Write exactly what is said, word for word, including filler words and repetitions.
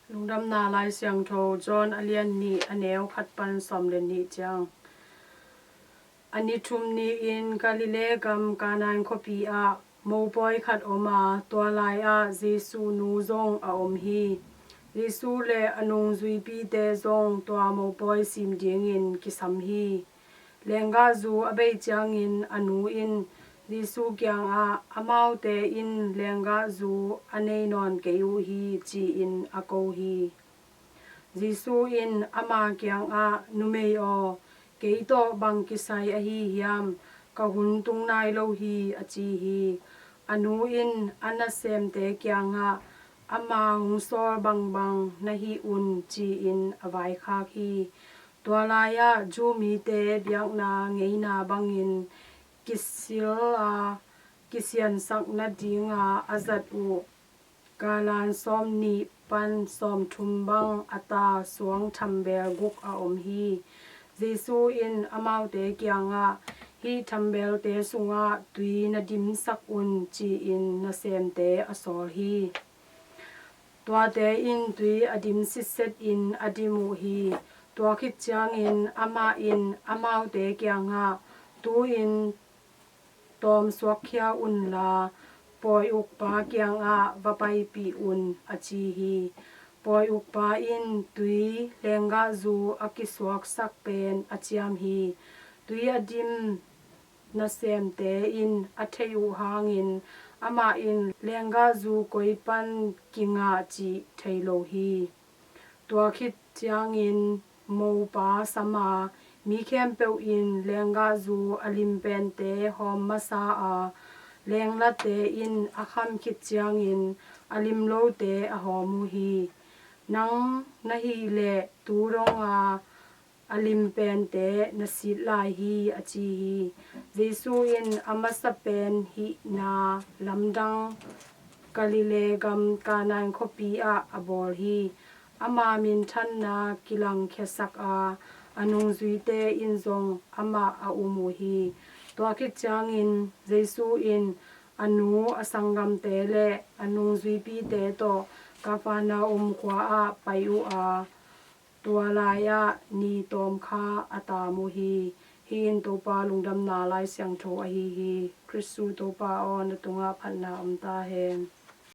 Lungdamna Lai Siangtho John a lian nih, a neu khat pan sawm le nih ciang. A ni thum ni-in Galilee gam Kana khuapi ah mopawi khat om a, tua lai-ah Jesuh nu zong a om hi. Jesuh le a nungzuipite zong tua mopawi sim dingin kisam hi. Lenggahzu a bei ciangin a nu in Jesuh kiangah, "Amaute in lenggahzu a nei nawn kei uh hi," ci-in a ko hi. Jesuh in ama kiangah, "Numei aw, kei tawh bang kisai ahi hiam? Ka hun tung nai lo hi," a ci hi. A nu in a nasemte kiangah, "Ama hong sawl bangbang na hih un," ci-in a vaikhak hi. Tua lai-ah Jew mite biakna ngeina bangin kisil a kisiansak nadinga a zat uh galan sawm nih pan sawm thum bang a ta suang thambel guk a om hi. Jesuh in amaute kiangah, "Hih thambelte sungah tui na dimsak un," ci-in nasemte a sawl hi. Tuate in tui a dim sitset in a dim uh hi. Tua khit ciangin amah in amaute kiangah, "Tu-in tawm suakkhia unla, pawi ukpa kiangah va paipih un," a ci hi. Pawi ukpa in tui lenggahzu a kisuaksak pen a ciam hi. Tui a dim nasemte in a theih uh hangin amah in lenggahzu koi pan kingah cih thei lo hi. Tua khit ciangin mopa sam a, mi khempeuh in lenggahzu a lim pente hawm masa a, lenglate in a kham khit ciangin a lim lote a hawm uh hi. "Nang na hih leh tu donga a lim pente na sit lai hi," a ci hi. Jesuh in a masa pen hihna lamdang Galilee gam Kana khuapi ah a bawl hi. Ama minthanna kilangkhiasak a, a nungzuite in zong amah a um uh hi. Tua khit ciangin Jesuh in a nu, a sanggamte le a nungzuipite tawh Kapernaum khua ah pai uh a, tua lai-ah ni tawm kha a taam uh hi. Hih in Topa lungdamna Lai Siangtho ahi hi. Khristu Topa aw, na tungah phatna om ta hen.